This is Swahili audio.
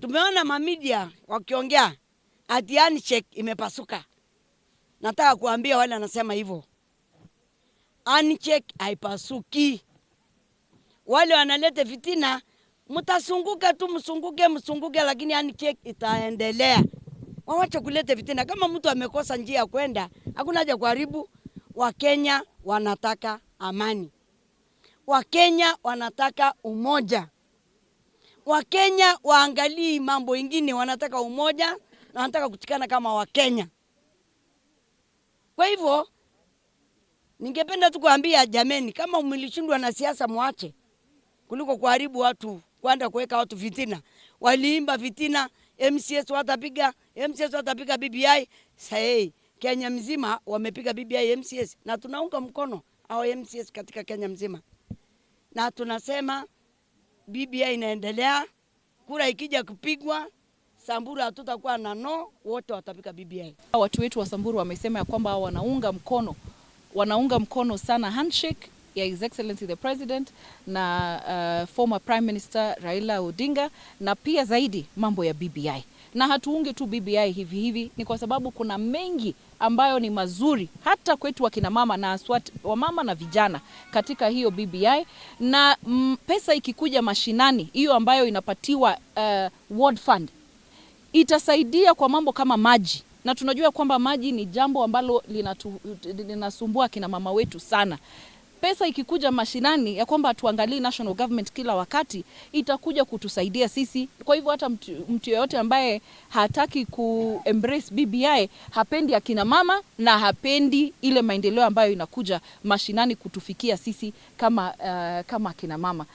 Tumeona mamedia wakiongea ati handshake imepasuka. Nataka kuambia wale wanasema hivyo, handshake haipasuki. Wale wanaleta fitina, mtasunguka tu, msunguke, msunguke, lakini handshake itaendelea. Wawache kuleta fitina. Kama mtu amekosa njia ya kwenda, hakuna haja kuharibu. Wakenya wanataka amani, Wakenya wanataka umoja. Wakenya waangalii mambo ingine, wanataka umoja na wanataka kushikana kama Wakenya. Kwa hivyo ningependa tu kuambia jameni, kama mlishindwa na siasa mwache, kuliko kuharibu watu, kwenda kuweka watu fitina. Waliimba fitina, MCAs watapiga, MCAs watapiga BBI. Sasa Kenya mzima wamepiga BBI MCAs, na tunaunga mkono hao MCAs katika Kenya mzima, na tunasema BBI inaendelea. Kura ikija kupigwa Samburu hatutakuwa na no, wote watapiga BBI. Watu wetu wa Samburu wamesema ya kwamba wanaunga mkono sana handshake ya His Excellency the President na former Prime Minister Raila Odinga na pia zaidi mambo ya BBI. Na hatuungi tu BBI hivi hivi, ni kwa sababu kuna mengi ambayo ni mazuri hata kwetu wakina mama na haswa wamama na vijana katika hiyo BBI. Na pesa ikikuja mashinani, hiyo ambayo inapatiwa ward fund itasaidia kwa mambo kama maji, na tunajua kwamba maji ni jambo ambalo linasumbua kina mama wetu sana. Pesa ikikuja mashinani, ya kwamba tuangalie national government kila wakati, itakuja kutusaidia sisi. Kwa hivyo hata mtu yeyote ambaye hataki ku embrace BBI hapendi akina mama na hapendi ile maendeleo ambayo inakuja mashinani kutufikia sisi kama akina mama.